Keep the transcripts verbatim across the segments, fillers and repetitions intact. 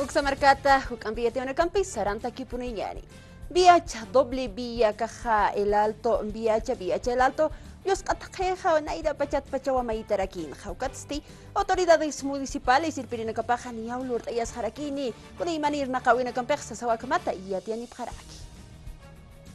Uksa markata juk'ampi yatiyawinakampis sarantakipuniñani. Viacha doble vía kaxa El Alto, viacha, viacha El Alto, yusq'atxaxa nayrapachatpachawa maytarakinxa. Ukatsti autoridades municipales irpirinakapaxa niyaw lurt'ayasxarakini, kunaymanir naqawinakampix sasawakmata yatiyanipxaraki.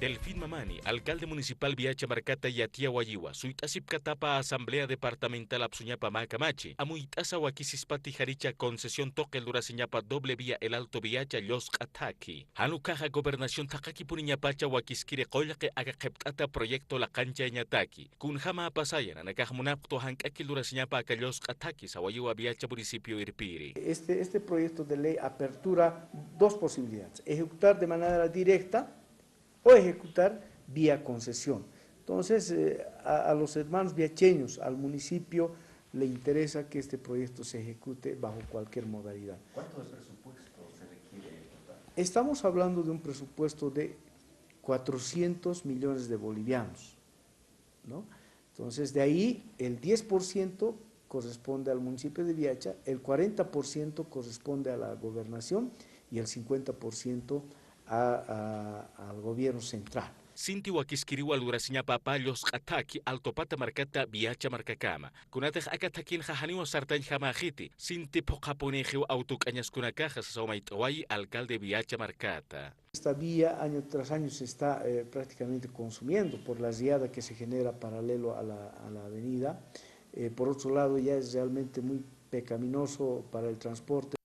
Delfín Mamani, alcalde municipal Viacha markata yatiyawayiwa, suyt'asipkatapa asamblea departamental apsuñapa mä kamachi, amuyt'asa wakisispati jaricha concesión tuqi lurasiñapa doble vía El Alto Viacha llusq'at thaki. Jan ukaxa gobernación thaqakipuniñapacha wakiskiri qullqi aka qhipt'ata proyecto laqanchayañataki. Kunjama pasaya nanakax munapxtu jank'aki lurasiñapa aka llusq'at thaki sawayiwa Viacha municipio irpiri. Este, este proyecto de ley apertura dos posibilidades: ejecutar de manera directa o ejecutar vía concesión. Entonces, eh, a, a los hermanos viacheños, al municipio, le interesa que este proyecto se ejecute bajo cualquier modalidad. ¿Cuánto de presupuesto se requiere ejecutar? Estamos hablando de un presupuesto de cuatrocientos millones de bolivianos, ¿no? Entonces, de ahí, el diez por ciento corresponde al municipio de Viacha, el cuarenta por ciento corresponde a la gobernación y el cincuenta por ciento a, a, al gobierno central. Sinti wakiskiriwa lurasiñapa pä llusq'at thaki Altopata markata Viacha markakama. Kunatix aka thakinxa janiwa sartañjamäxiti, sinti phuqhapunixiw autok'añaskunakaxa sasaw mayt'awayi alcalde Viacha markata. Esta vía año tras año se está, eh, prácticamente consumiendo por la riada que se genera paralelo a la, a la avenida. Eh, por otro lado, ya es realmente muy pecaminoso para el transporte.